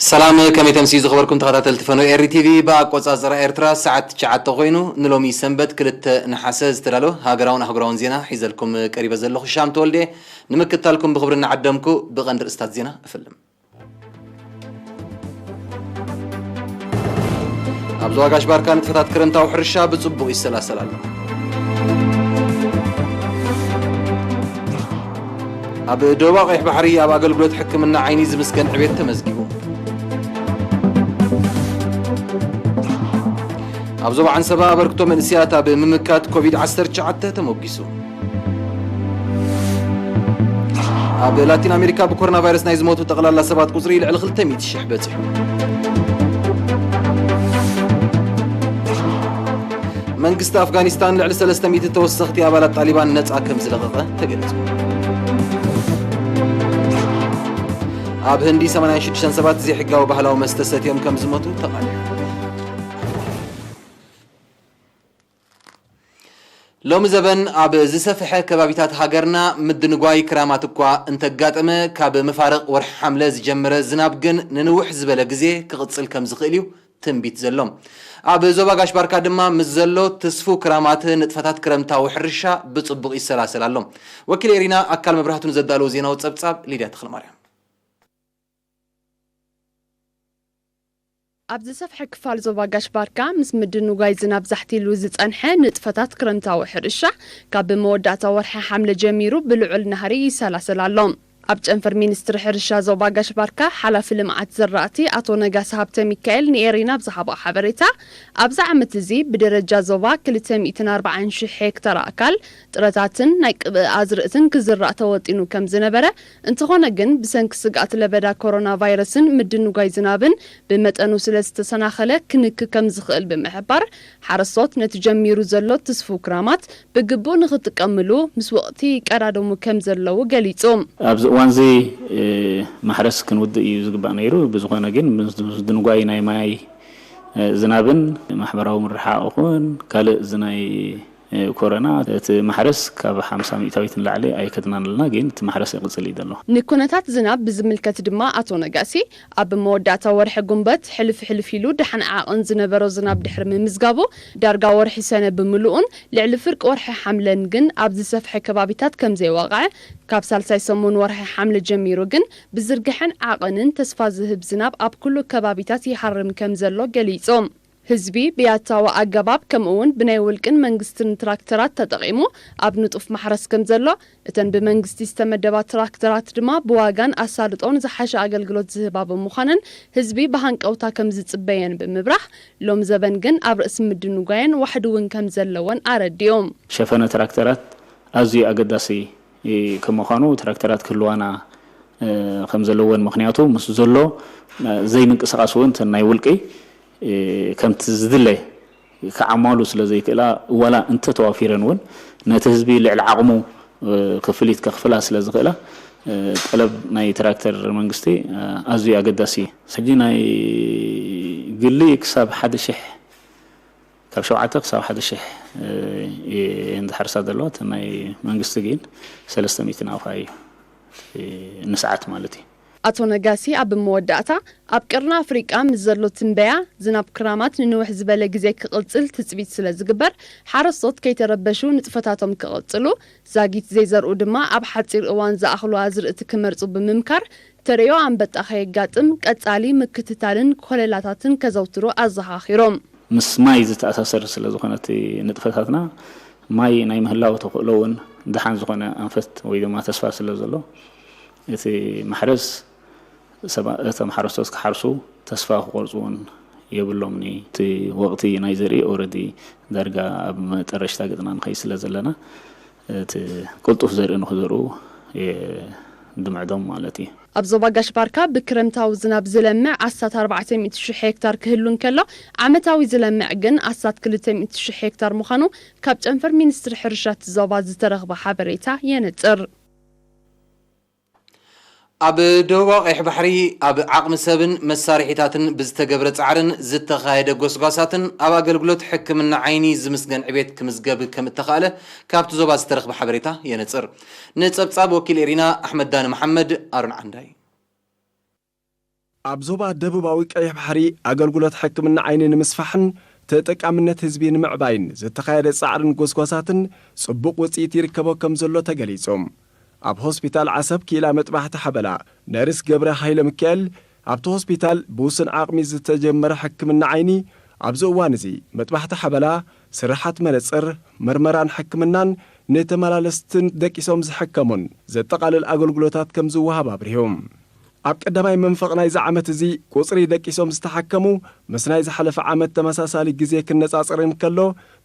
ሰላም፣ ከመይ ተምስዩ ዝኸበርኩም ተኸታተልቲ ፈኖ ኤሪ ቲቪ? ብኣቆጻጽራ ኤርትራ ሰዓት ትሽዓተ ኮይኑ፣ ንሎሚ ሰንበት ክልተ ነሓሰ ዝተዳለወ ሃገራውን ኣህጉራውን ዜና ሒዘልኩም ቀሪበ ዘለኹ ሻም ተወልደ። ንምክትታልኩም ብኽብሪ እናዓደምኩ፣ ብቐንዲ ርእስታት ዜና እፍልም። ኣብ ዞባ ጋሽ ባርካ ንጥፈታት ክረምታዊ ሕርሻ ብጽቡቕ ይሰላሰል ኣሎ። ኣብ ደቡብ ቀይሕ ባሕሪ ኣብ ኣገልግሎት ሕክምና ዓይኒ ዝምስገን ዕቤት ተመዝጊቡ። ኣብ ዞባ ዓንሰባ ኣበርክቶ መንእስያት ኣብ ምምካት ኮቪድ ዓሰርተ ትሽዓተ ተሞጊሱ። ኣብ ላቲን ኣሜሪካ ብኮሮና ቫይረስ ናይ ዝሞቱ ጠቕላላ ሰባት ቁጽሪ ልዕሊ ክልተ ሚእቲ ሽሕ በጺሑ። መንግስቲ ኣፍጋኒስታን ልዕሊ ሰለስተ ሚእቲ ተወሰኽቲ ኣባላት ጣሊባን ነጻ ከም ዝለቐቐ ተገሊጹ። ኣብ ህንዲ ሰማንያን ሽዱሽተን ሰባት ዘይሕጋዊ ባህላዊ መስተ ሰትዮም ከም ዝሞቱ ተቓሊዑ። ሎሚ ዘበን ኣብ ዝሰፍሐ ከባቢታት ሃገርና ምድንጓይ ክራማት እኳ እንተጋጠመ፣ ካብ መፋርቕ ወርሒ ሓምለ ዝጀመረ ዝናብ ግን ንንውሕ ዝበለ ግዜ ክቕጽል ከም ዝኽእል እዩ ትንቢት ዘሎ። ኣብ ዞባ ጋሽ ባርካ ድማ ምስ ዘሎ ትስፉ ክራማት ንጥፈታት ክረምታዊ ሕርሻ ብጽቡቕ ይሰላሰል ኣሎ። ወኪል ኤሪና ኣካል መብራህቱ ንዘዳለዎ ዜናዊ ጸብጻብ ሊድያ ተኽለማርያም። ኣብ ዝሰፍሐ ክፋል ዞባ ጋሽ ባርካ ምስ ምድንጓይ ዝናብ ዛሕቲሉ ዝጸንሐ ንጥፈታት ክረምታዊ ሕርሻ ካብ መወዳእታ ወርሒ ሓምለ ጀሚሩ ብልዑል ናህሪ ይሰላሰል ኣሎ። ኣብ ጨንፈር ሚኒስትሪ ሕርሻ ዞባ ጋሽ ባርካ ሓላፊ ልምዓት ዘራእቲ ኣቶ ነጋሲ ሃብተ ሚካኤል ንኤሪና ኣብ ዝሃቦ ሓበሬታ፣ ኣብዚ ዓመት እዚ ብደረጃ ዞባ ክልተ ሚእትን ኣርባዓን ሽሕ ሄክታር ኣካል ጥረታትን ናይ ቅብኢ ኣዝርእትን ክዝራእ ተወጢኑ ከም ዝነበረ፣ እንተኾነ ግን ብሰንኪ ስግኣት ለበዳ ኮሮና ቫይረስን ምድንጓይ ዝናብን ብመጠኑ ስለ ዝተሰናኸለ ክንክ ከም ዝኽእል ብምሕባር፣ ሓረስቶት ነቲ ጀሚሩ ዘሎ ትስፉው ክራማት ብግቡእ ንኽጥቀምሉ ምስ ወቕቲ ይቀዳደሙ ከም ዘለዉ ገሊጹ። ኣብዚ እዋን እዚ፣ እ፣ ማሕረስ ክንውድእ እዩ ዝግባእ ነይሩ። ብዝኾነ ግን ምስ ድንጓይ ናይ ማይ፣ እ፣ ዝናብን ማሕበራዊ ምርሓቕ ይኹን ካልእ እዚ ናይ፣ እ፣ ኮረና እቲ ማሕረስ ካብ ሓምሳ ሚእታዊት ንላዕሊ ኣይከድናን ኣለና፣ ግን እቲ ማሕረስ ይቕጽል እዩ ዘሎ። ንኩነታት ዝናብ ብዝምልከት ድማ ኣቶ ነጋሲ ኣብ መወዳእታ ወርሒ ጉንበት ሕልፍ ሕልፍ ኢሉ ደሓን ዓቕን ዝነበሮ ዝናብ ድሕሪ ምምዝጋቡ ዳርጋ ወርሒ ሰነ ብምሉኡን ልዕሊ ፍርቂ ወርሒ ሓምለን ግን ኣብ ዝሰፍሐ ከባቢታት ከም ዘይወቕዐ፣ ካብ ሳልሳይ ሰሙን ወርሒ ሓምለ ጀሚሩ ግን ብዝርግሐን ዓቕንን ተስፋ ዝህብ ዝናብ ኣብ ኩሉ ከባቢታት ይሃርም ከም ዘሎ ገሊጹ። ህዝቢ ብያታዊ ኣገባብ ከምኡ እውን ብናይ ውልቅን መንግስትን ትራክተራት ተጠቒሙ ኣብ ንጡፍ ማሕረስ ከም ዘሎ፣ እተን ብመንግስቲ ዝተመደባ ትራክተራት ድማ ብዋጋን ኣሳልጦን ዝሓሸ ኣገልግሎት ዝህባ ብምዃነን ህዝቢ ብሃንቀውታ ከም ዝጽበየን ብምብራህ፣ ሎም ዘበን ግን ኣብ ርእሲ ምድንጓየን ዋሕዲ እውን ከም ዘለወን ኣረዲኡ። ሸፈነ ትራክተራት ኣዝዩ ኣገዳሲ እ፣ ከም ምዃኑ ትራክተራት ክህልዋና፣ እ፣ ከም ዘለወን፣ ምኽንያቱ ምስ ዘሎ፣ እ፣ ዘይምንቅስቓስ እውን እተን ናይ ውልቂ፣ እ፣ ከምቲ ዝድለ ክዓማሉ ስለ ዘይክእላ፣ ዋላ እንተተዋፊረን እውን ነቲ ህዝቢ ልዕሊ ዓቕሙ፣ እ፣ ክፍሊት ከኽፍላ ስለ ዝኽእላ፣ እ፣ ጠለብ ናይ ትራክተር መንግስቲ፣ እ፣ ኣዝዩ ኣገዳሲ እዩ። ሕጂ ናይ ግሊ ክሳብ ሓደ ሽሕ ካብ ሸውዓተ ክሳብ ሓደ ሽሕ፣ እ፣ እየን ዝሓርሳ ዘለዋ። እተን ናይ መንግስቲ ግን ሰለስተ ሚእቲ ናውካ እዩ፣ እ፣ ንሰዓት ማለት እዩ። ኣቶ ነጋሲ ኣብ መወዳእታ፣ ኣብ ቀርኒ ኣፍሪቃ ምስ ዘሎ ትንበያ ዝናብ ክራማት ንንውሕ ዝበለ ግዜ ክቕጽል ትጽቢት ስለ ዝግበር፣ ሓረስቶት ከይተረበሹ ንጥፈታቶም ክቕጽሉ፣ ዛጊት ዘይዘርኡ ድማ ኣብ ሓጺር እዋን ዝኣኽሉ ኣዝርእቲ ክመርጹ ብምምካር፣ ተርእዮ ኣንበጣ ከየጋጥም ቀጻሊ ምክትታልን ኮለላታትን ከዘውትሩ ኣዘኻኺሮም። ምስ ማይ ዝተኣሳሰር ስለ ዝኾነ እቲ ንጥፈታትና፣ ማይ ናይ ምህላው ተኽእሎ እውን ደሓን ዝኾነ ኣንፈት ወይ ድማ ተስፋ ስለ ዘሎ፣ እቲ ማሕረስ ሰባ-፣ እቶም ሓረስቶት ክሓርሱ ተስፋ ክቆርጹ እውን የብሎምኒ። እቲ ወቕቲ ናይ ዘርኢ ኦረዲ ዳርጋ ኣብ መጠረሽታ ገጽና ንኸይድ ስለ ዘለና፣ እቲ ቅልጡፍ ዘርኢ ንኽዘርኡ የድምዕዶም ማለት እዩ። ኣብ ዞባ ጋሽ ባርካ ብክረምታዊ ዝናብ ዝለምዕ ኣስታት ኣርባዕተ ሚእቲ ሽሕ ሄክታር ክህሉ እንከሎ፣ ዓመታዊ ዝለምዕ ግን ኣስታት ክልተ ሚእቲ ሽሕ ሄክታር ምዃኑ ካብ ጨንፈር ሚኒስትሪ ሕርሻ እቲ ዞባ ዝተረኽበ ሓበሬታ የነጽር። ኣብ ደቡባዊ ቀይሕ ባሕሪ ኣብ ዓቕሚ ሰብን መሳርሒታትን ብዝተገብረ ጻዕርን ዝተኻየደ ጎስጓሳትን ኣብ ኣገልግሎት ሕክምና ዓይኒ ዝምስገን ዕቤት ክምዝገብ ከም እተኻእለ ካብቲ ዞባ ዝተረኽበ ሓበሬታ የነጽር። ንጸብጻብ ወኪል ኤሪና ኣሕመድ ዳኒ መሓመድ፣ ኣሮን ዓንዳይ። ኣብ ዞባ ደቡባዊ ቀይሕ ባሕሪ ኣገልግሎት ሕክምና ዓይኒ ንምስፋሕን ተጠቃምነት ህዝቢ ንምዕባይን ዝተኻየደ ጻዕርን ጎስጓሳትን ጽቡቕ ውጽኢት ይርከቦ ከም ዘሎ ተገሊጹ። ኣብ ሆስፒታል ዓሰብ ክኢላ መጥባሕቲ ሓበላ ነርስ ገብረ ሃይለ ሚካኤል፣ ኣብቲ ሆስፒታል ብውሱን ዓቕሚ ዝተጀመረ ሕክምና ዓይኒ ኣብዚ እዋን እዚ መጥባሕቲ ሓበላ፣ ስርሓት መነጽር፣ መርመራን ሕክምናን ንተመላለስትን ደቂሶም ዝሕከሙን ዘጠቓልል ኣገልግሎታት ከም ዝወሃብ ኣብሪሁ። ኣብ ቀዳማይ መንፈቕ ናይዚ ዓመት እዚ ቁጽሪ ደቂሶም ዝተሓከሙ ምስ ናይ ዝሓለፈ ዓመት ተመሳሳሊ ግዜ ክነጻጸር እንከሎ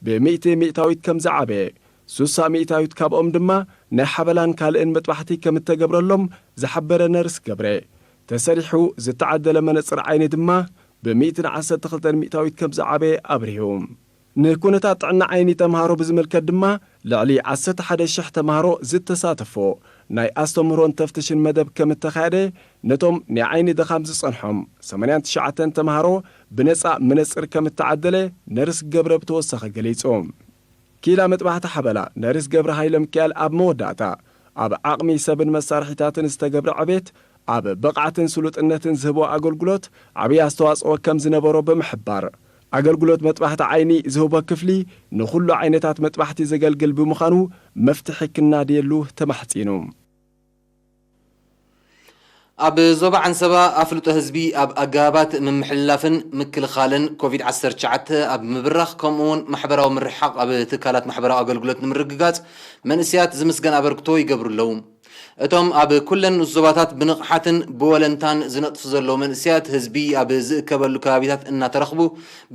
ብሚእቲ ሚእታዊት ከም ዝዓበየ፣ ሱሳ ሚእታዊት ካብኦም ድማ ናይ ሓበላን ካልእን መጥባሕቲ ከም እተገብረሎም ዝሓበረ ነርስ ገብረ፣ ተሰሪሑ ዝተዓደለ መነጽር ዓይኒ ድማ ብሚእትን ዓሰርተ ክልተን ሚእታዊት ከም ዝዓበየ ኣብሪሁ። ንኩነታት ጥዕና ዓይኒ ተምሃሮ ብዝምልከት ድማ ልዕሊ ዓሰርተ ሓደ ሽሕ ተምሃሮ ዝተሳተፎ ናይ ኣስተምህሮን ተፍትሽን መደብ ከም እተኻየደ ነቶም ናይ ዓይኒ ድኻም ዝጸንሖም ሰማንያን ትሽዓተን ተምሃሮ ብነጻ መነጽር ከም እተዓደለ ነርስ ገብረ ብተወሳኺ ገሊጹ። ኪላ መጥባሕቲ ሓበላ ነርስ ገብረ ሃይለ ሚካኤል ኣብ መወዳእታ ኣብ ዓቕሚ ሰብን መሳርሒታትን ዝተገብረ ዕቤት ኣብ ብቕዓትን ስሉጥነትን ዝህቦ ኣገልግሎት ዓብዪ ኣስተዋጽኦ ከም ዝነበሮ ብምሕባር፣ ኣገልግሎት መጥባሕቲ ዓይኒ ዝህቦ ክፍሊ ንኹሉ ዓይነታት መጥባሕቲ ዘገልግል ብምዃኑ መፍትሒ ክናድየሉ ተማሕጺኑ። ኣብ ዞባ ዓንሰባ ኣፍልጦ ህዝቢ ኣብ ኣገባባት ምምሕልላፍን ምክልኻልን ኮቪድ ዓሰርተ ትሽዓተ ኣብ ምብራኽ ከምኡውን ማሕበራዊ ምርሕሓቕ ኣብ ትካላት ማሕበራዊ ኣገልግሎት ንምርግጋጽ መንእሰያት ዝምስገን ኣበርክቶ ይገብሩ ኣለዉ። እቶም ኣብ ኩለን ንኡስ ዞባታት ብንቕሓትን ብወለንታን ዝነጥፉ ዘለዉ መንእሰያት፣ ህዝቢ ኣብ ዝእከበሉ ከባቢታት እናተረኽቡ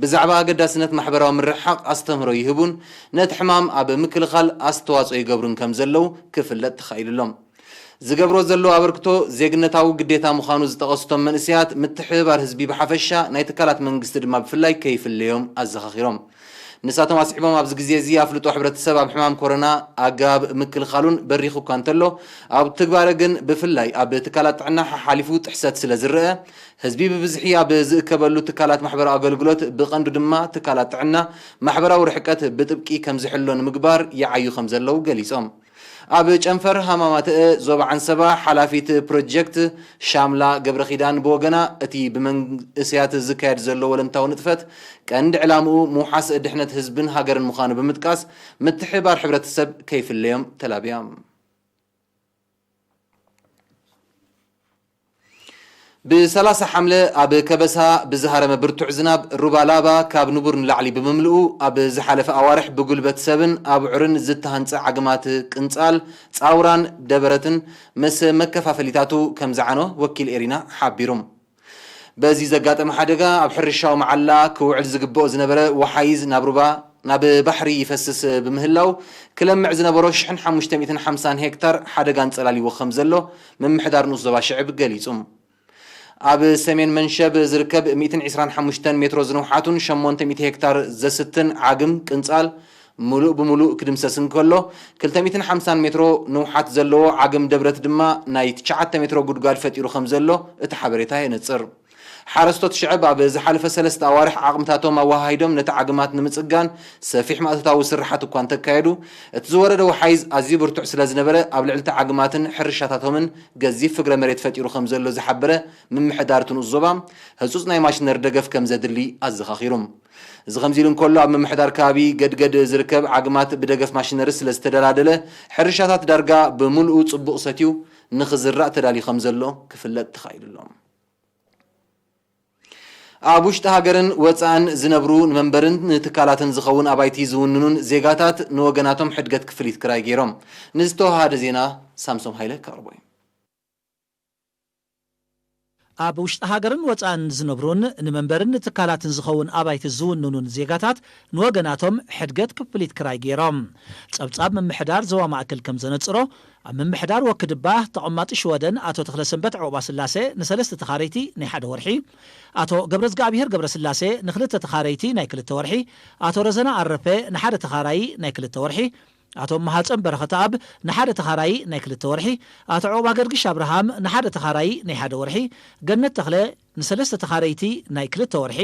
ብዛዕባ ኣገዳስነት ማሕበራዊ ምርሕሓቕ ኣስተምህሮ ይህቡን ነቲ ሕማም ኣብ ምክልኻል ኣስተዋጽኦ ይገብሩን ከም ዘለዉ ክፍለጥ ተኻኢሉ ኣሎ። ዝገብሮ ዘለዉ ኣበርክቶ ዜግነታዊ ግዴታ ምዃኑ ዝጠቐሱ እቶም መንእሰያት፣ ምትሕብባር ህዝቢ ብሓፈሻ ናይ ትካላት መንግስቲ ድማ ብፍላይ ከይፍለዮም ኣዘኻኺሮም። ንሳቶም ኣስዒቦም፣ ኣብዚ ግዜ እዚ ኣፍልጦ ሕብረተሰብ ኣብ ሕማም ኮሮና ኣገባብ ምክልኻሉን በሪኹ እኳ እንተሎ፣ ኣብ ትግባረ ግን ብፍላይ ኣብ ትካላት ጥዕና ሓሓሊፉ ጥሕሰት ስለ ዝረአ፣ ህዝቢ ብብዝሒ ኣብ ዝእከበሉ ትካላት ማሕበራዊ ኣገልግሎት ብቐንዱ ድማ ትካላት ጥዕና ማሕበራዊ ርሕቀት ብጥብቂ ከም ዝሕሎ ንምግባር ይዓዩ ከም ዘለዉ ገሊጾም። ኣብ ጨንፈር ሃማማተአ ዞባ ዓንሰባ ሓላፊት ፕሮጀክት ሻምላ ገብረ ኪዳን ብወገና፣ እቲ ብመንእሰያት ዝካየድ ዘሎ ወለንታዊ ንጥፈት ቀንዲ ዕላምኡ ምውሓስ ድሕነት ህዝብን ሃገርን ምዃኑ ብምጥቃስ፣ ምትሕብባር ሕብረተሰብ ከይፍለዮም ተላብያ። ብሰላሳ ሓምለ ኣብ ከበሳ ብዝሃረመ ብርቱዕ ዝናብ ሩባ ላባ ካብ ንቡር ንላዕሊ ብምምልኡ፣ ኣብ ዝሓለፈ ኣዋርሕ ብጉልበት ሰብን ኣብዑርን ዝተሃንጸ ዓግማት ቅንጻል፣ ጻውራን ደበረትን ምስ መከፋፈሊታቱ ከም ዝዓኖ ወኪል ኤሪና ሓቢሩ። በዚ ዘጋጠመ ሓደጋ ኣብ ሕርሻዊ መዓላ ክውዕል ዝግብኦ ዝነበረ ወሓይዝ ናብ ሩባ፣ ናብ ባሕሪ ይፈስስ ብምህላው፣ ክለምዕ ዝነበሮ ሽሕን ሓሙሽተ ሚእትን ሓምሳን ሄክታር ሓደጋ ኣንጸላልይዎ ከም ዘሎ ምምሕዳር ንኡስ ዞባ ሽዕብ ገሊጹ። ኣብ ሰሜን መንሸብ ዝርከብ ሚእትን ዕስራን ሓሙሽተን ሜትሮ ዝንውሓቱን ሸሞንተ ሚእቲ ሄክታር ዘስትን ዓግም ቅንጻል፣ ምሉእ ብምሉእ ክድምሰስ እንከሎ፣ ክልተ ሚእትን ሓምሳን ሜትሮ ንውሓት ዘለዎ ዓግም ደብረት ድማ ናይ ትሽዓተ ሜትሮ ጉድጓድ ፈጢሩ ከም ዘሎ እቲ ሓበሬታ የነጽር። ሓረስቶት ሽዕብ ኣብ ዝሓለፈ ሰለስተ ኣዋርሕ ዓቕምታቶም ኣወሃሂዶም ነቲ ዓግማት ንምጽጋን ሰፊሕ ማእቶታዊ ስርሓት እኳ እንተካየዱ፣ እቲ ዝወረደ ወሓይዝ ኣዝዩ ብርቱዕ ስለ ዝነበረ፣ ኣብ ልዕሊ እቲ ዓግማትን ሕርሻታቶምን ገዚፍ ፍግረ መሬት ፈጢሩ ከም ዘሎ ዝሓበረ ምምሕዳር እቲ ንኡስ ዞባ፣ ህጹጽ ናይ ማሽነሪ ደገፍ ከም ዘድሊ ኣዘኻኺሩ። እዚ ከምዚ ኢሉ እንከሎ፣ ኣብ ምምሕዳር ከባቢ ገድገድ ዝርከብ ዓግማት ብደገፍ ማሽነሪ ስለ ዝተደላደለ፣ ሕርሻታት ዳርጋ ብምሉኡ ጽቡቕ ሰትዩ ንኽዝራእ ተዳልዩ ከም ዘሎ ክፍለጥ ተኻኢሉ ኣሎ። ኣብ ውሽጢ ሃገርን ወጻእን ዝነብሩ፣ ንመንበርን ንትካላትን ዝኸውን ኣባይቲ ዝውንኑን ዜጋታት ንወገናቶም ሕድገት ክፍሊት ክራይ ገይሮም። ንዝተወሃደ ዜና ሳምሶም ሃይለ ከቕርቦ እዩ። ኣብ ውሽጢ ሃገርን ወጻእን ዝነብሩን ንመንበርን ንትካላትን ዝኸውን ኣባይቲ ዝውንኑን ዜጋታት ንወገናቶም ሕድገት ክፍሊት ክራይ ገይሮም። ጸብጻብ ምምሕዳር ዞባ ማእከል ከም ዘነጽሮ፣ ኣብ ምምሕዳር ወክድባ ተቐማጢ ሽወደን ኣቶ ተኽለሰንበት ዑቕባስላሴ ንሰለስተ ተኻረይቲ ናይ ሓደ ወርሒ፣ ኣቶ ገብረዝግኣብሄር ገብረስላሴ ንክልተ ተኻረይቲ ናይ ክልተ ወርሒ፣ ኣቶ ረዘና ኣረፈ ንሓደ ተኻራዪ ናይ ክልተ ወርሒ፣ ኣቶ መሃጸን በረኸተኣብ ንሓደ ተኻራዪ ናይ ክልተ ወርሒ፣ ኣቶ ዑቕባገርግሽ ኣብርሃም ንሓደ ተኻራዪ ናይ ሓደ ወርሒ፣ ገነት ተኽለ ንሰለስተ ተኻረይቲ ናይ ክልተ ወርሒ፣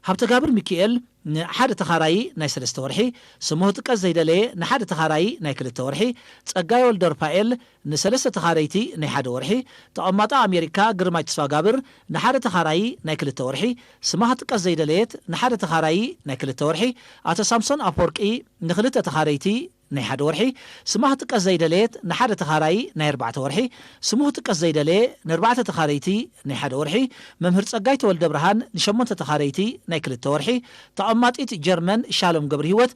ሃብተጋብር ሚኪኤል ንሓደ ተኻራዪ ናይ ሰለስተ ወርሒ፣ ስሙ ክጥቀስ ዘይደለየ ንሓደ ተኻራዪ ናይ ክልተ ወርሒ፣ ጸጋይ ወልደርፋኤል ንሰለስተ ተኻረይቲ ናይ ሓደ ወርሒ፣ ተቐማጦ ኣሜሪካ ግርማይ ተስፋጋብር ንሓደ ተኻራዪ ናይ ክልተ ወርሒ፣ ስማ ክጥቀስ ዘይደለየት ንሓደ ተኻራዪ ናይ ክልተ ወርሒ፣ ኣቶ ሳምሶን ኣፈወርቂ ንኽልተ ተኻረይቲ ናይ ሓደ ወርሒ፣ ስማ ክጥቀስ ዘይደለየት ንሓደ ተኻራዪ ናይ ኣርባዕተ ወርሒ፣ ስሙ ክጥቀስ ዘይደለየ ንኣርባዕተ ተኻረይቲ ናይ ሓደ ወርሒ፣ መምህር ጸጋይ ተወልደ ብርሃን ንሸሞንተ ተኻረይቲ ናይ ክልተ ወርሒ፣ ተቐማጢት ጀርመን ሻሎም ገብረ ህይወት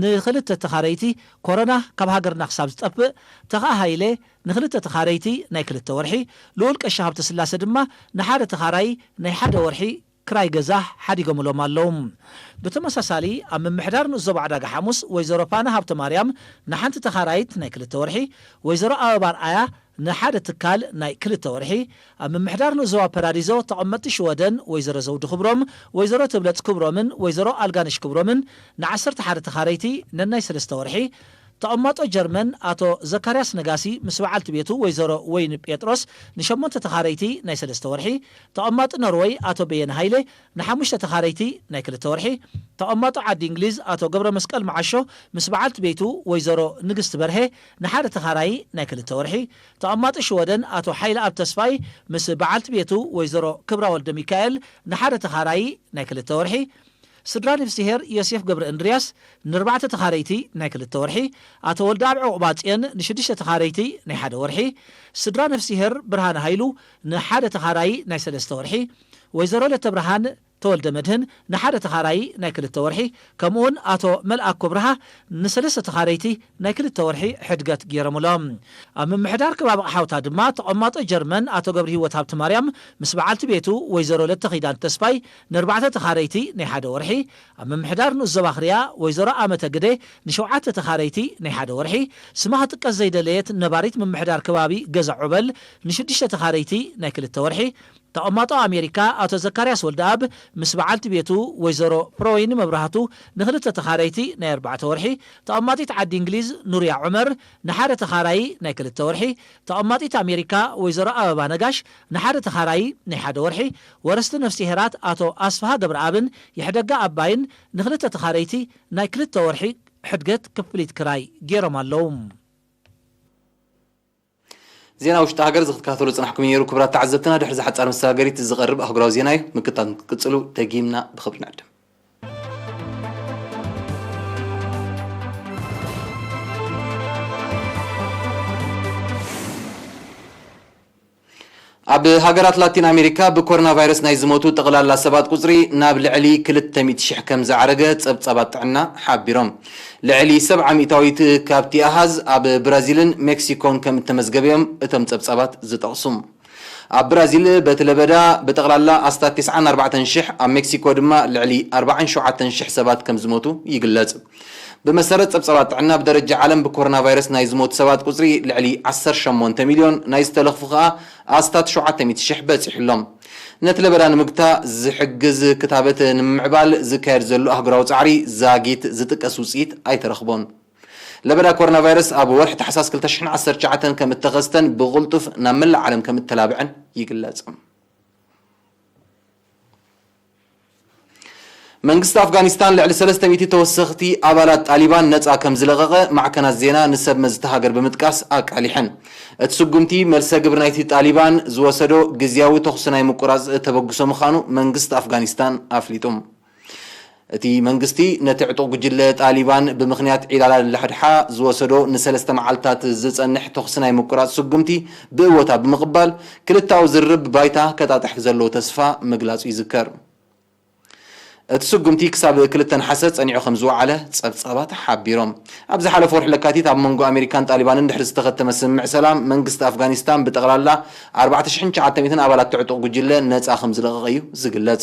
ንኽልተ ተኻረይቲ፣ ኮሮና ካብ ሃገርና ክሳብ ዝጠፍእ፣ ተኸኣ ሃይለ ንኽልተ ተኻረይቲ ናይ ክልተ ወርሒ፣ ልኡል ቀሺ ሃብተስላሰ ድማ ንሓደ ተኻራይ ናይ ሓደ ወርሒ ክራይ ገዛ ሓዲጎምሎም ኣለዉ። ብተመሳሳሊ ኣብ ምምሕዳር ንኡስ ዞባ ዕዳጋ ሓሙስ ወይዘሮ ፋና ሃብተማርያም ንሓንቲ ተኻራይት ናይ ክልተ ወርሒ፣ ወይዘሮ ኣበባ ኣርኣያ ንሓደ ትካል ናይ ክልተ ወርሒ፣ ኣብ ምምሕዳር ንኡስ ዞባ ፓራዲዞ ተቐመጥቲ ሽወደን ወይዘሮ ዘውዲ ክብሮም፣ ወይዘሮ ትብለጽ ክብሮምን ወይዘሮ ኣልጋነሽ ክብሮምን ንዓሰርተ ሓደ ተኻረይቲ ነናይ ሰለስተ ወርሒ፣ ተቐማጦ ጀርመን ኣቶ ዘካርያስ ነጋሲ ምስ በዓልቲ ቤቱ ወይዘሮ ወይኒ ጴጥሮስ ንሸሞንተ ተኻረይቲ ናይ ሰለስተ ወርሒ፣ ተቐማጢ ኖርወይ ኣቶ በየነ ሃይለ ንሓሙሽተ ተኻረይቲ ናይ ክልተ ወርሒ፣ ተቐማጦ ዓዲ እንግሊዝ ኣቶ ገብረ መስቀል መዓሾ ምስ በዓልቲ ቤቱ ወይዘሮ ንግስቲ በርሄ ንሓደ ተኻራዪ ናይ ክልተ ወርሒ፣ ተቐማጢ ሽወደን ኣቶ ሓይለኣብ ተስፋይ ምስ በዓልቲ ቤቱ ወይዘሮ ክብራ ወልደ ሚካኤል ንሓደ ተኻራዪ ናይ ክልተ ወርሒ፣ ስድራ ነፍስሄር ዮሴፍ ገብረ እንድርያስ ንኣርባዕተ ተኻረይቲ ናይ ክልተ ወርሒ፣ ኣቶ ወልደኣብ ዕቑባጽዮን ንሽዱሽተ ተኻረይቲ ናይ ሓደ ወርሒ፣ ስድራ ነፍስሄር ብርሃነ ሃይሉ ንሓደ ተኻራዪ ናይ ሰለስተ ወርሒ፣ ወይዘሮ ለተብርሃን ተወልደ መድህን ንሓደ ተኻራዪ ናይ ክልተ ወርሒ፣ ከምኡውን ኣቶ መልኣክ ኩብርሃ ንሰለስተ ተኻረይቲ ናይ ክልተ ወርሒ ሕድገት ገይሮምሎም። ኣብ ምምሕዳር ከባቢ ኣቕሓውታ ድማ ተቐማጦ ጀርመን ኣቶ ገብረ ህይወት ሃብተማርያም ምስ በዓልቲ ቤቱ ወይዘሮ ለተኺዳን ተስፋይ ንኣርባዕተ ተኻረይቲ ናይ ሓደ ወርሒ፣ ኣብ ምምሕዳር ንኡስ ዞባ ክርያ ወይዘሮ ኣመተ ግደ ንሸውዓተ ተኻረይቲ ናይ ሓደ ወርሒ፣ ስማ ክጥቀስ ዘይደለየት ነባሪት ምምሕዳር ከባቢ ገዛ ዑበል ንሽዱሽተ ተኻረይቲ ናይ ክልተ ወርሒ፣ ተቐማጦ ኣሜሪካ ኣቶ ዘካርያስ ወልደኣብ ምስ በዓልቲ ቤቱ ወይዘሮ ፍሮወይኒ መብራህቱ ንክልተ ተኻረይቲ ናይ ኣርባዕተ ወርሒ፣ ተቐማጢት ዓዲ እንግሊዝ ኑርያ ዑመር ንሓደ ተኻራዪ ናይ ክልተ ወርሒ፣ ተቐማጢት ኣሜሪካ ወይዘሮ ኣበባ ነጋሽ ንሓደ ተኻራዪ ናይ ሓደ ወርሒ፣ ወረስቲ ነፍስሄራት ኣቶ ኣስፍሃ ገብረኣብን የሕደጋ ኣባይን ንክልተ ተኻረይቲ ናይ ክልተ ወርሒ ሕድገት ክፍሊት ክራይ ገይሮም ኣለዉ። ዜና ውሽጢ ሃገር ዝክትከታተሉ ጽናሕኩም ነይሩ። ክቡራት ተዓዘብትና፣ ድሕሪ እዛ ሓጻር መሰጋገሪት ዝቐርብ ኣህጉራዊ ዜና እዩ። ምክታል ክትቅጽሉ ደጊምና ብኽብሪ ንዕድም። ኣብ ሃገራት ላቲን ኣሜሪካ ብኮሮና ቫይረስ ናይ ዝሞቱ ጠቕላላ ሰባት ቁጽሪ ናብ ልዕሊ ክልተ ሚእቲ ሽሕ ከም ዝዓረገ ጸብጻባት ጥዕና ሓቢሮም። ልዕሊ ሰብዓ ሚእታዊት ካብቲ ኣሃዝ ኣብ ብራዚልን ሜክሲኮን ከም እተመዝገበ እዮም እቶም ጸብጻባት ዝጠቕሱ። ኣብ ብራዚል በቲ ለበዳ ብጠቕላላ ኣስታት ተስዓን ኣርባዕተን ሽሕ፣ ኣብ ሜክሲኮ ድማ ልዕሊ ኣርባዓን ሸውዓተን ሽሕ ሰባት ከም ዝሞቱ ይግለጽ። ብመሰረት ጸብጻባት ጥዕና፣ ብደረጃ ዓለም ብኮሮና ቫይረስ ናይ ዝሞቱ ሰባት ቁጽሪ ልዕሊ ዓሰርተ ሸሞንተ ሚልዮን፣ ናይ ዝተለኽፉ ከኣ ኣስታት ሸውዓተ ሚእቲ ሽሕ በጺሑ ኣሎ። ነቲ ለበዳ ንምግታእ ዝሕግዝ ክታበት ንምምዕባል ዝካየድ ዘሎ ኣህጉራዊ ጻዕሪ ዛጊት ዝጥቀስ ውጽኢት ኣይተረኽቦን። ለበዳ ኮሮና ቫይረስ ኣብ ወርሒ ታሕሳስ ክልተ ሽሕን ዓሰርተ ትሽዓተን ከም እተኸስተን ብቕልጡፍ ናብ መላእ ዓለም ከም እተላብዐን ይግለጽ። መንግስቲ ኣፍጋኒስታን ልዕሊ ሰለስተ ሚእቲ ተወሰኽቲ ኣባላት ጣሊባን ነጻ ከም ዝለቐቐ ማዕከናት ዜና ንሰብ መዚ እታ ሃገር ብምጥቃስ ኣቃሊሐን። እቲ ስጉምቲ መልሰ ግብሪ ናይቲ ጣሊባን ዝወሰዶ ግዝያዊ ተኹሲ ናይ ምቁራጽ ተበግሶ ምዃኑ መንግስቲ ኣፍጋኒስታን ኣፍሊጡ። እቲ መንግስቲ ነቲ ዕጡቕ ጉጅለ ጣሊባን ብምኽንያት ዒላላ ለሓድሓ ዝወሰዶ ንሰለስተ መዓልታት ዝጸንሕ ተኹሲ ናይ ምቁራጽ ስጉምቲ ብእወታ ብምቕባል፣ ክልተኣዊ ዝርርብ ባይታ ከጣጥሕ ዘለዎ ተስፋ ምግላጹ ይዝከር። እቲ ስጉምቲ ክሳብ ክልተ ነሓሰ ጸኒዑ ከም ዝወዓለ ጸብጻባት ሓቢሮም። ኣብ ዝሓለፈ ወርሒ ለካቲት ኣብ መንጎ ኣሜሪካን ጣሊባንን ድሕሪ ዝተኸተመ ስምምዕ ሰላም፣ መንግስቲ ኣፍጋኒስታን ብጠቕላላ ኣርባዕተ ሽሕን ትሽዓተ ሚእትን ኣባላት እቲ ዕጡቕ ጉጅለ ነጻ ከም ዝለቐቐ እዩ ዝግለጽ።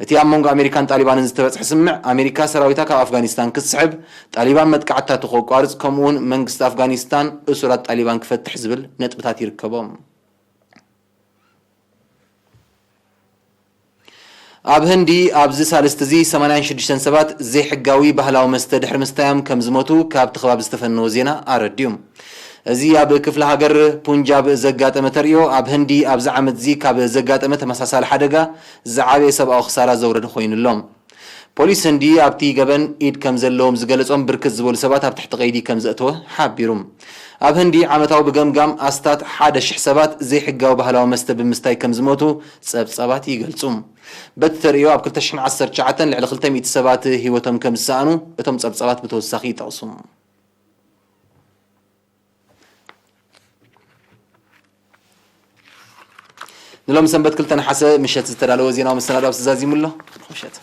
እቲ ኣብ መንጎ ኣሜሪካን ጣሊባንን ዝተበጽሐ ስምምዕ፣ ኣሜሪካ ሰራዊታ ካብ ኣፍጋኒስታን ክትስሕብ፣ ጣሊባን መጥቃዕትታቱ ከቋርጽ፣ ከምኡ'ውን መንግስቲ ኣፍጋኒስታን እሱራት ጣሊባን ክፈትሕ ዝብል ነጥብታት ይርከቦም። ኣብ ህንዲ ኣብዚ ሳልስቲ እዚ ሰማንያን ሽዱሽተን ሰባት ዘይሕጋዊ ባህላዊ መስተ ድሕሪ ምስታዮም ከም ዝሞቱ ካብቲ ከባቢ ዝተፈነወ ዜና ኣረድዩ። እዚ ኣብ ክፍለ ሃገር ፑንጃብ ዘጋጠመ ተርእዮ፣ ኣብ ህንዲ ኣብዚ ዓመት እዚ ካብ ዘጋጠመ ተመሳሳሊ ሓደጋ ዝዓበየ ሰብኣዊ ክሳራ ዘውረደ ኮይኑ ኣሎ። ፖሊስ ህንዲ ኣብቲ ገበን ኢድ ከም ዘለዎም ዝገለጾም ብርክት ዝበሉ ሰባት ኣብ ትሕቲ ቀይዲ ከም ዘእተወ ሓቢሩ። ኣብ ህንዲ ዓመታዊ ብገምጋም ኣስታት ሓደ ሽሕ ሰባት ዘይሕጋዊ ባህላዊ መስተ ብምስታይ ከም ዝሞቱ ጸብጻባት ይገልጹ። በቲ ተርእዮ ኣብ ክልተ ሽሕን ዓሰርተ ትሽዓተን ልዕሊ ክልተ ሚእቲ ሰባት ህይወቶም ከም ዝሰኣኑ እቶም ጸብጻባት ብተወሳኺ ይጠቕሱ። ንሎሚ ሰንበት ክልተ ነሓሰ ምሸት ዝተዳለወ ዜናዊ መሰናዶ ኣብዚ ዛዚሙ ኣሎ። ምሸት።